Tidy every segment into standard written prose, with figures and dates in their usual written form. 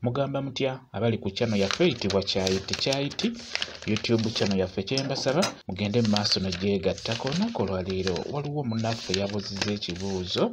Mugamba mutya abali ku channel yaffe eyitibwa Kyayiti Kyayiti YouTube channel yaffe? Kyembasaba mugende mu maaso nogyegattako. Olunaku olwaleero waliwo munnaffe yabuuzizza ekibuuzo.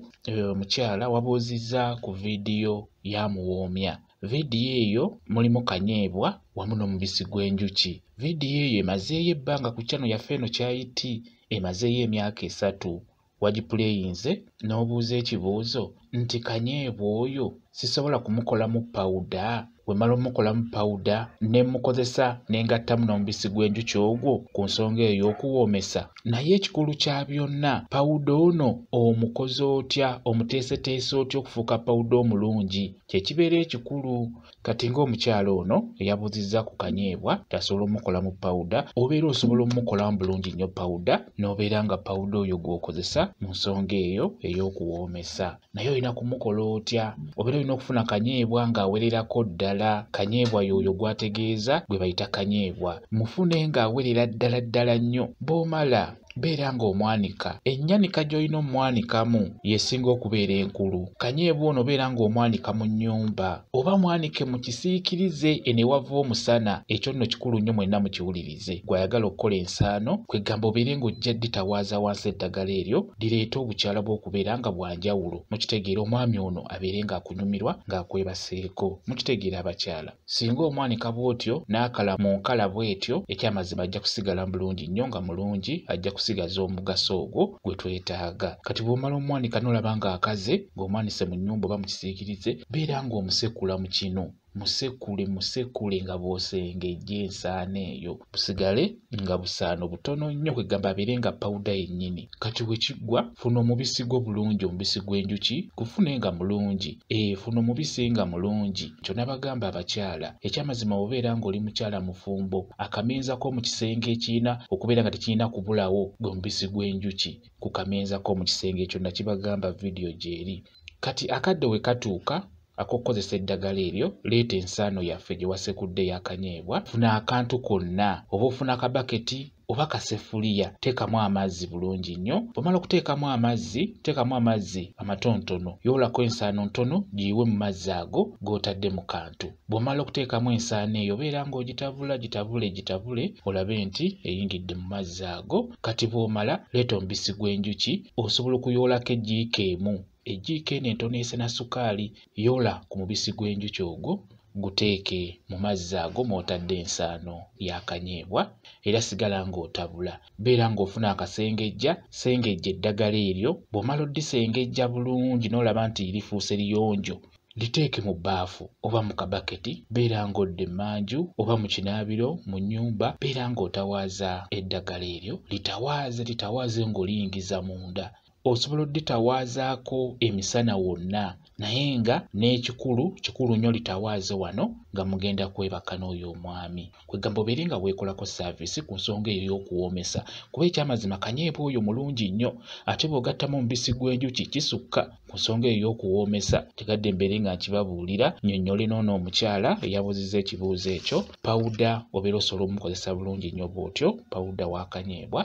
Omukyala wabuuzizza ku vidiyo ya Muwoomya. Vidiyo eyo mulimu kanyeebwa wamu n'omubisi gw'enjuki. Vidiyo eyo emazeeyo ebbanga ku channel yaffe eno Kyayiti, emazeeyo emyaka 3. Wagipuleyinze n'obuuza ekibuuzo nti kanyeebwa oyo sisobola kumukolamu pawuda? Bwe mmala omukolamu pawuda ne mmukozesa ne ngattamu n'omubisi gw'enjuki ogwo ku nsonga eyo ey'okuwoomesa. Naye ekikulu kya byonna, pawuda ono omukoze otya, omuteeseteese otya okufuuka pawuda omulungi? Kye kibeera ekikulu. Kati ng'omukyala ono eyabuuzizza ku kanyeebwa tasobola omukolamu pawuda, obeera osobola omukolamu bulungi nnyo pawuda n'obeera nga pawuda oyo gw'okozesa mu nsonga eyo ey'okuwoomesa. Naye olina kumukola otya? Obeera olina okufuna kanyeebwa ng'awererako ddala. Kanyeebwa y'oyo gw'ategeeza gwe bayita kanyeebwa. Mufune ng'awerera ddala ddala nnyo. Bw'omala beera ng'omwanika. Ennyanika gy'olina omwanikamu y'esinga okubeera enkulu. Kanyeebwa ono beera ng'omwanika mu nnyumba oba mwanike mu kisiikirize eno ewava omusana. Ekyo nno kikulu nnyo, mwenna mukiwulirize. Gw'ayagala okukola ensaano, kwegamba obeere ng'ojja dditawaaza wansi eddagala eryo lireete obukyala bw'okubeera nga bwa njawulo. Mukitegeera, omwami ono abeere ng'akunyumirwa ng'akwebaseeko. Mukitegeera abakyala, singa omwanika bw'otyo n'akala mu nkala bw'etyo, ekyamazima ajja kusigala bulungi nnyo nga mulungi, ajja kusigaza omugaso ogwo gwe twetaaga. Kati bw'omala omwanika n'olaba ng'akaze, ng'omwanise mu nnyumba oba mu kisiikirize, beera ng'omusekula mu kinu. Musekule musekule nga bw'osengejja ensaano eyo, busigale nga busaano butono nnyo, kwegamba abeere nga pawuda yennyini. Kati bwe kiggwa, funa omubisi gwo bulungi, omubisi gw'enjuki gufune nga mulungi. Funa omubisi nga mulungi. Kyo nabagamba abakyala, ekyamazima bw'obeera ng'oli mukyala mufumbo, akameeza k'omu kisenge ekirina okubeera nga tekirina kubulawo gwe mubisi gw'enjuki. Ku kameeza k'omu kisenge ekyo nakibagamba, vidiyo gy'eri. Kati akadde we katuuka ak'okukozesa eddagala eryo, leeta ensaano yaffe gye wasekudde ey'akanyeebwa. Funa akantu konna, oba ofuna akabaketi oba kasefuliya, teekamu amazzi bulungi nnyo. Bw'omala okuteekamu amazzi, teekamu amazzi amatonotono, yoolako ensaano ntono giyiwe mu mazzi ago g'otadde mu kantu. Bw'omala okuteekamu ensaano eyo, beera ng'ogitabula gitabule gitabule olabe nti eyingidde mu mazzi ago. Kati bw'omala leeta omubisi gw'enjuki, osobola okuyoolako ejjiiko emu. Ejjiiko eno entono esena sukaali, yoola ku mubisi gw'enjuki ogwo guteeke mu mazzi ago mw'otadde ensaano y'akanyeebwa, era sigala ng'otabula. Beera ng'ofuna akasengejja, sengejja eddagala eryo. Bw'omala oddisengejja bulungi n'olaba nti lifuuse liyonjo, liteeke mu bbaafu oba mu kabaketi. Beera ng'odda emmanju oba mu kinaabiro mu nnyumba, beera ng'otawaaza eddagala eryo, litawaaze litawaaze ng'oliyingiza munda. Osobola odditawaazaako emisana wonna, naye nga n'ekikulu kikulu nnyo litawaaze wano nga mugenda kwebaka n'oyo omwami. Kwegamba obeere nga weekolako saaviisi ku nsonga eyo ey'okuwoomesa, kuba ekyamazima kanyeebwa oyo mulungi nnyo, ate bw'ogattamu omubisi gw'enjuki kisukka ku nsonga eyo ey'okuwoomesa. Njagadde mbeere nga nkibabuulira, nnyonnyole n'ono omukyala eyabuuzizza ekibuuzo ekyo. Pawuda obeera osobola omukozesa bulungi nnyo bw'otyo, pawuda w'akanyeebwa.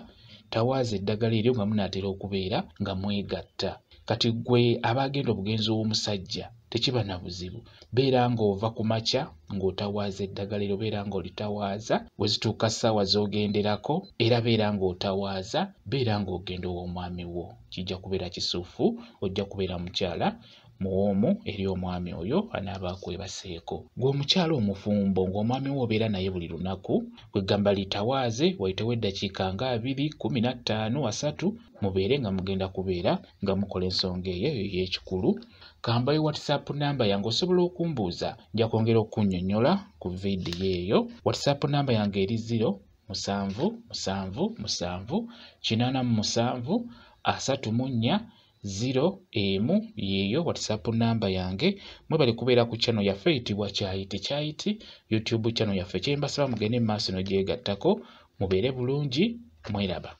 Tawaaza eddagala eryo nga munaatera okubeera nga mwegatta. Kati ggwe abagenda obugenzi ow'omusajja tekiba na buzibu. Beera ng'ova ku makya ng'otawaaza eddagala eryo, beera ng'olitawaaza. Bwe zituuka ssaawa z'ogenderako, era beera ng'otawaaza, beera ng'ogenda ow'omwami wo. Kijja kubeera kisufu, ojja kubeera mukyala muwoomu eri omwami oyo anaaba akwebaseeko. Ggwe omukyala omufumbo ng'omwami wo obeera naye buli lunaku, kwegamba litawaaze wayitewo eddakiika nga 20, 15, 30, mubeere nga mugenda kubeera nga mukola ensonga eyo ey'ekikulu. Kambayo WhatsApp namba yange, osobola okumbuuza, nja kwongera okunnyonnyola ku vidiyo eyo. WhatsApp namba yange eri 0 7 7 7 87 34 0 1, yeeyo WhatsApp namba yange. Mwebale kubeera ku channel yaffe eyitibwa Kyayiti Kyayiti YouTube channel yaffe. Kye mbasaba mugende mu maaso n'ogyegattako, mubeere bulungi, mweraba.